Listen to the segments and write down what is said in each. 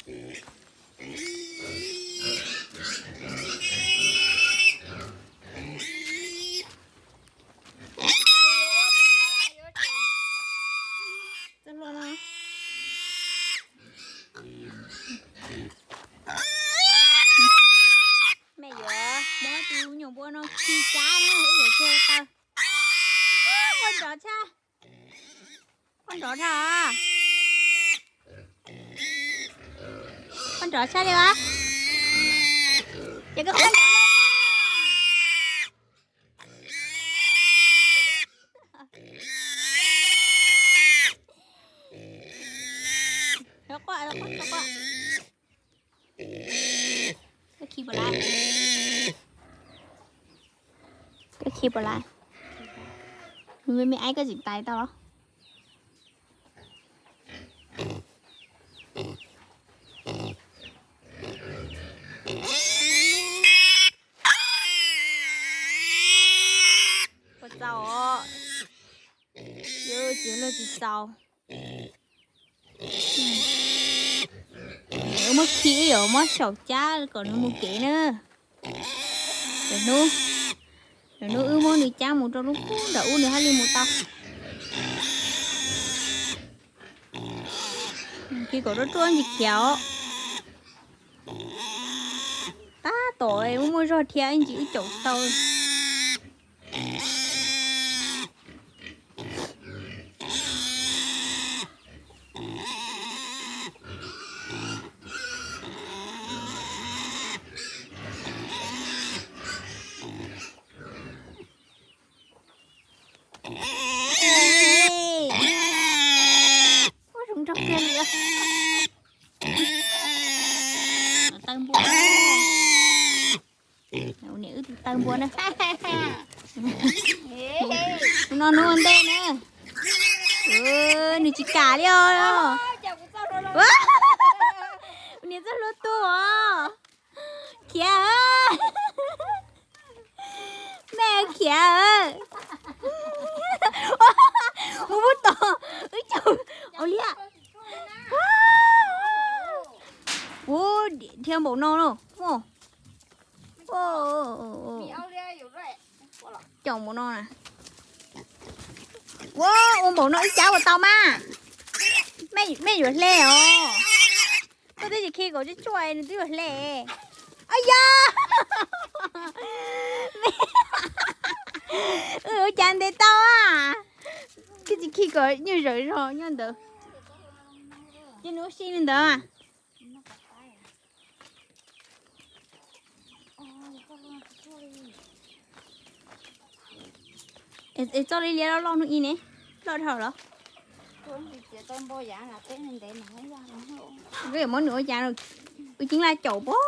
Mej yuav muab tus nyuam npua no khi cab na, wb yuav tseg taw. Quaj nrov tshaj, quaj nrov tshaj, quaj nrov tshaj li as. Ces koj quaj nrov. Quaj, quaj, quaj. Koj khi puas laiv? Koj khi puas laiv? Nws me me aib koj tsis tais tau los? Puas txaus os? Yus tsis luag tsis txaus. Wb muab khi ib yam muab xyaum cab kom nws mus kev na. Lwm hnub, lwm hnub wb muab nws cab mus rau lub nram ub nws thiaj li mus tau. Khi kom ruaj ruaj ntsis khiav os. Tab tom muaj muaj zog thiab ib ntsis wb caum tau. Ua zoo nraug kawg li. Taw npua. Niam wb tus taw npua na. No hnub ua ntej na. Nws tsis kam li os. Niam txoj hlua tuag os. Khiav. Mej khiav. Mus pub tod, wb caum ua liaj. Ua dhia npaum no na. Caum npaum no na. Ua, ua npaum no ib cab ua tau mas. Mej yuav hle os. Koj twb tsis khi kom tsuaj tsuaj nws twb yuav hle. Ab yog. Ua cas ntes tau a? Koj tsis khi kom nyuag zawm zog nyob ntawd. Ces nws ua si li ntawd. Es txoj li liab loj loj hnub ib ne, loj dhau los. Koj yuav muab nws ua cas, ua ceeb laj caum pob.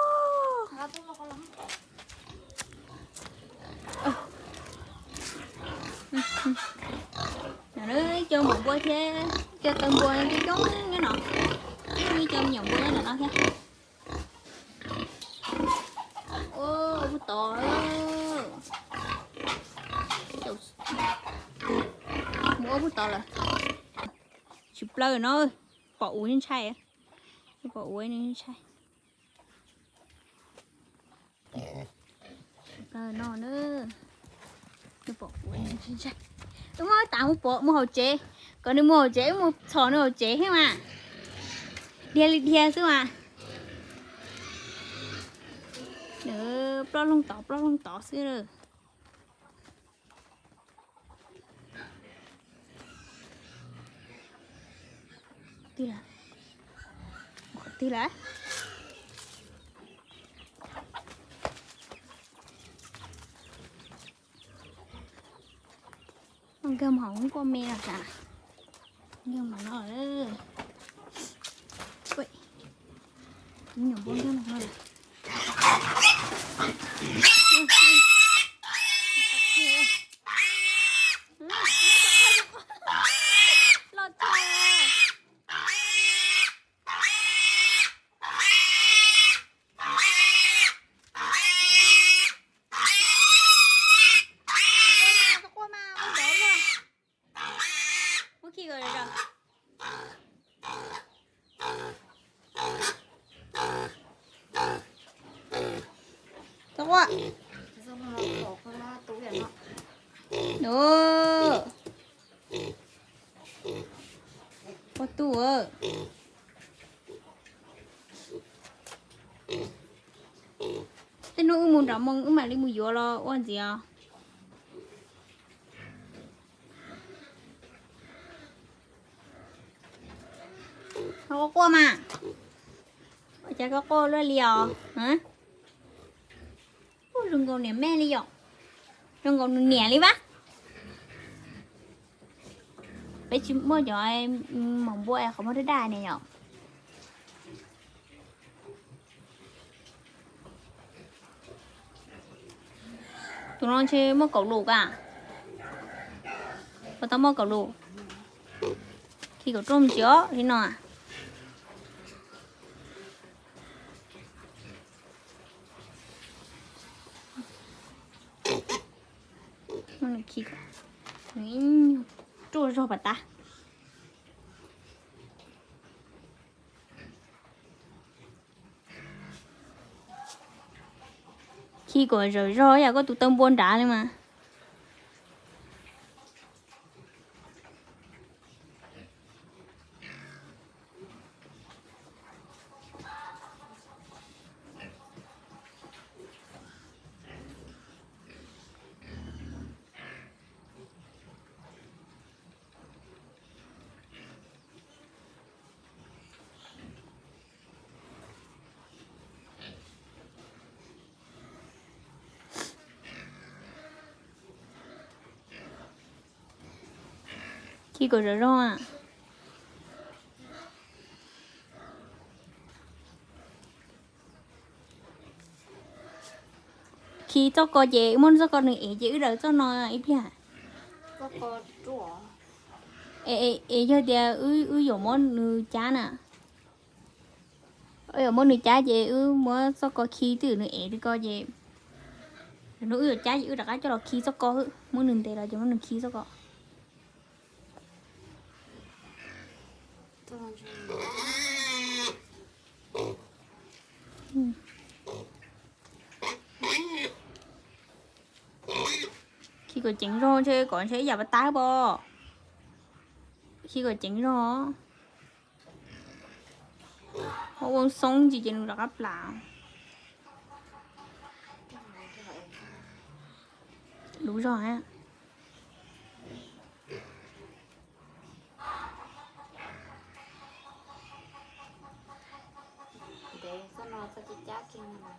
Cov maum npua thiab cov taw npua coob coob nyob no, cov me nyuam npua nyob ntawm no thiab. Ua puag tod, mus ua puag tod lawm. Tsis plaws no, pom ua ntshai, pom ua ntshai. Plaws no na, pom ua ntshai. Wb muab tas mus pov mus hauv tsev, kom nws mus hauv tsev, wb mus txhom nws hauv tsev thiab mas. Dhia li dhia xwb mas. Nws ploj loog tod ploj loog tod xwb. Qhov twg lawm? Nkag hauv kuaj me los sav. Nkag hauv no. Nyuam npua nkag hauv no. Loj tshaj. Muab khi kom zom zaws. Quaj. Ua tu. Tej hnub wb mus nram Moos wb mam li mus yuav los ua ntxiv os. Koj quaj mas. Ua cas koj quaj luaj li os? Ua zoo nkaus niam mej li yom. Zoo nkaus nws niam li vaj. Peb tsis muaj cov maum npua es qhov muag daj daj ne yom. Tus no ntshe muaj kaum lus ka. Puas tau muaj kaum lus? Khi kaum rooj ntsis os li no. Ruaj zog pas tas. Khi kom zawm zog yam koj tus taw npua nrad li mas. Khi kom zawm zog. Khi txoj ko ces muab txoj ko nws ev ces wb daws txoj no ib pliag. Es yog tias wb yuav muab nws cab na, yuav muab nws cab ces wb muab txoj ko khi twb nws ev li ko ces, hnub wb yuav cab ces wb rov qab coj los khi txoj ko, muab nws ntes los ces muab nws khi txoj ko. Khi kom ceev zog ntshe kom ntshe ib yam pas tas pom. Khi kom ceev zog. Ua xoob ntsis ces nws rov qab plam. Lub zog. Ntev txoj no txoj cab cab kiag no,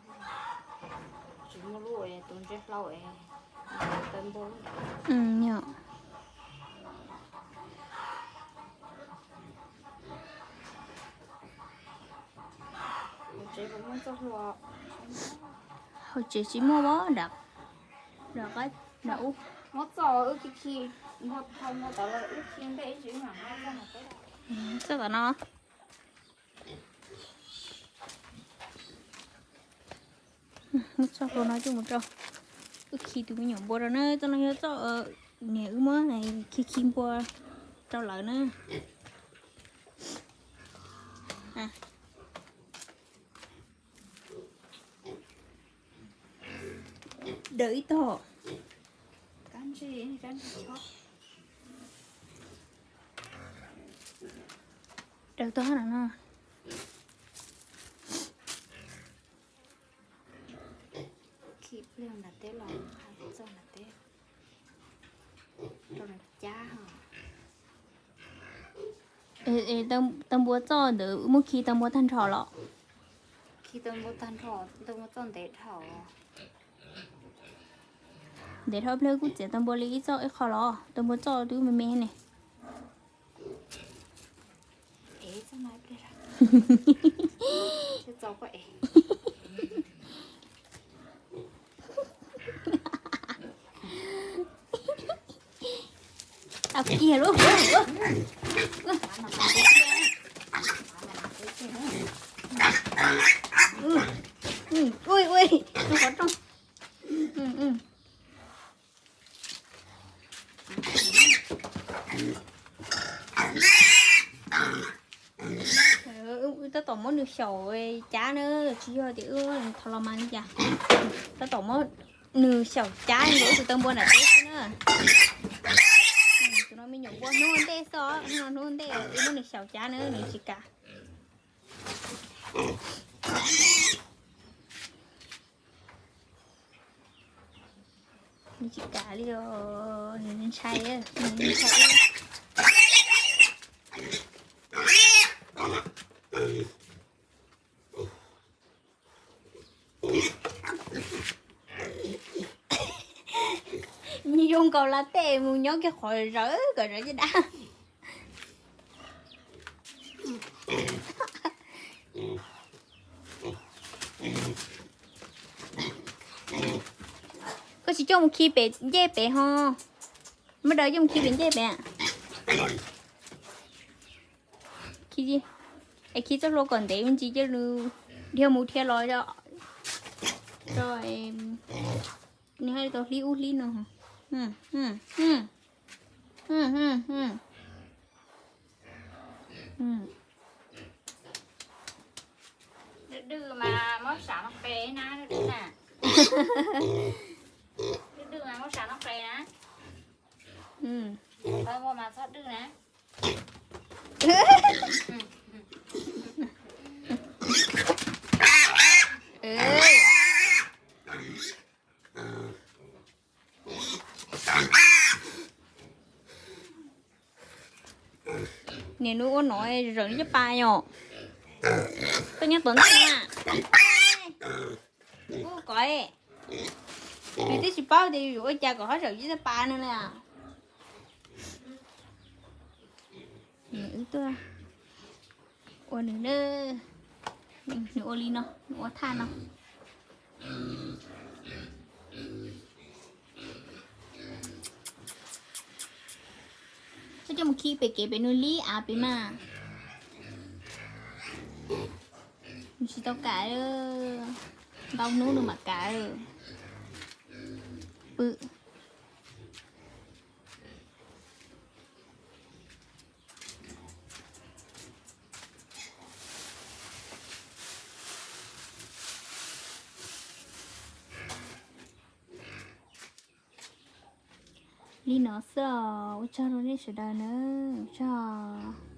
tsis muaj lub es tus ntsej hlau es taw npua lub nrad. Hauv tsev tsis muaj os, nram qab nram ub. Muab txoj wb khi khi, muab tau muab tod los wb khi npej ib tsis mam muab txoj no peb. Txoj no, muab txoj hlua no coj mus rau wb khi tus me nyuam npua rau na. Txoj no yog txoj niam wb muab khi khi npua rau lawv na. Daws ib tog. Daws tog no no. Khi pliag nram teb los txoj nram teb rau nws cab. Taw npua txoj ntawd wb muab khi taw npua tag nrho los? Khi taw npua tag nrho, taw npua txoj ntev dhau. Ntev dhau pliag kuj txiav taw npua li ib txoj ib qho los, taw npua txoj twb me me ne. Tau kiag lub. Ui ui, tus qhov rooj. Tab tom muab nws Xyaum cav na, tsis yog tias wb thov los mas li cas. Tab tom muab nws xyaum cav nkaus wb tus taw npua nram teb xwb na. Tus no me nyuam npua hnub ntej xwb, hnub ntej wb muab nws xyaum cav na nws tsis kam. Nws tsis kam li os, nws ntshai, nws ntshai. Nws zoo nkaus las tej mus nyob kiag qhov zawv kom zawv caj dab. Koj tsis coj mus khi pem ncej pem ho. Muab daws coj mus khi pem ncej pem. Khi, es khi txoj hlua kom ntev me ntsis coj nws dhia mus dhia los. Nws haj li tau hlib ub hlib no. Dwb dwb mas muab sam no qe na, dwb dwb na. Dwb dwb mas muab sam no qe na. Txhob muaj mas txhob dwb na. Niam nws ua no zawm li caj pas yom. Koj nyob tom ntej na. Ub kom, nws twb tsis paub tias yus ua cas kom ho zawm li caj pas no li. Wb tuaj ua nws, nws ua li no, nws ua thaj no. Koj coj mus khi pem kev pem nws li av pem mas. Nws tsis tau kam, ntau hnub nws mam kam. Pw. Li no xwb os, ua tsaug rau nej sawv daws na, ua tsaug.